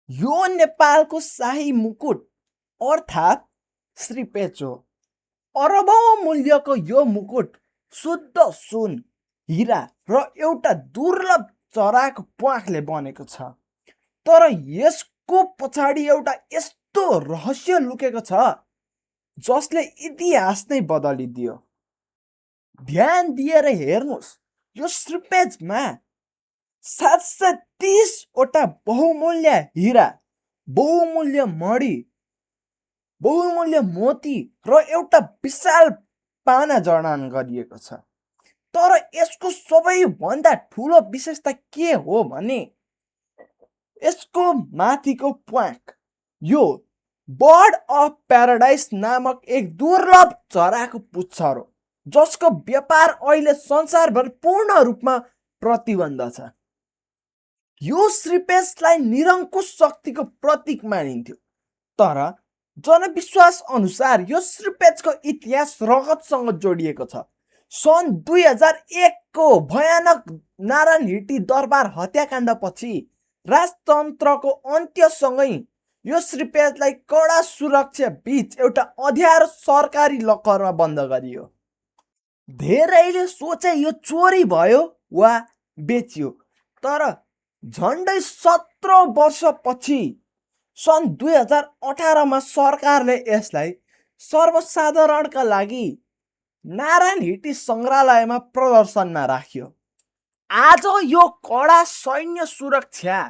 यो नेपालको शाही मुकुट अर्थात् श्रीपेच हो। अरबौं मूल्यको यो मुकुट शुद्ध सुन, हिरा र एउटा दुर्लभ चराको प्वाखले बनेको छ। तर यसको पछाडि एउटा यस्तो रहस्य लुकेको छ जसले इतिहास नै बदलिदियो। ध्यान दिएर हेर्नुहोस्, यो श्रीपेचमा 730वटा बहुमूल्य हिरा, बहुमूल्य मणि, बहुमूल्य मोती र एउटा विशाल पाना जडान गरिएको छ। तर यसको सबैभन्दा ठुलो विशेषता के हो भने यसको माथिको प्वाख। यो बर्ड अफ प्याराडाइस नामक एक दुर्लभ चराको पुच्छर हो जसको व्यापार अहिले संसारभर पूर्ण रूपमा प्रतिबन्ध छ। यो श्रीपेचलाई निरङ्कुश शक्तिको प्रतीक मानिन्थ्यो। तर जनविश्वास अनुसार यो श्रीपेचको इतिहास रगतसँग जोडिएको छ। सन् 2001 को भयानक नारायण हिटी दरबार हत्याकाण्डपछि राजतन्त्रको अन्त्यसँगै यो श्रीपेचलाई कडा सुरक्षा बीच एउटा अँध्यारो सरकारी लकरमा बन्द गरियो। धेरैले सोचे यो चोरी भयो वा बेचियो, तर झन्डै 17 वर्षपछि सन् 2018 सरकारले यसलाई सर्वसाधारणका लागि नारायण हिटी सङ्ग्रहालयमा प्रदर्शनमा राख्यो। आज यो कडा सैन्य सुरक्षा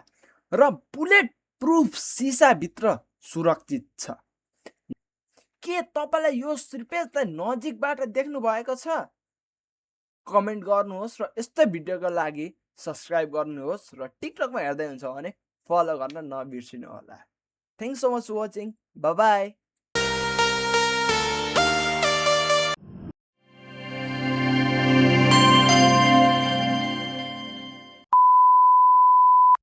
र बुलेट प्रुफ सिसाभित्र सुरक्षित छ। के तपाईलाई यो श्रीपेचलाई नजिकबाट देख्नु भएको छ? कमेन्ट गर्नुहोस् र यस्तै भिडियोको लागि सब्सक्राइब गर्नुहोस् र टिकटकमा हेर्दै हुन्छ भने फलो गर्न नबिर्सिनु होला। Thanks so much for watching. Bye by.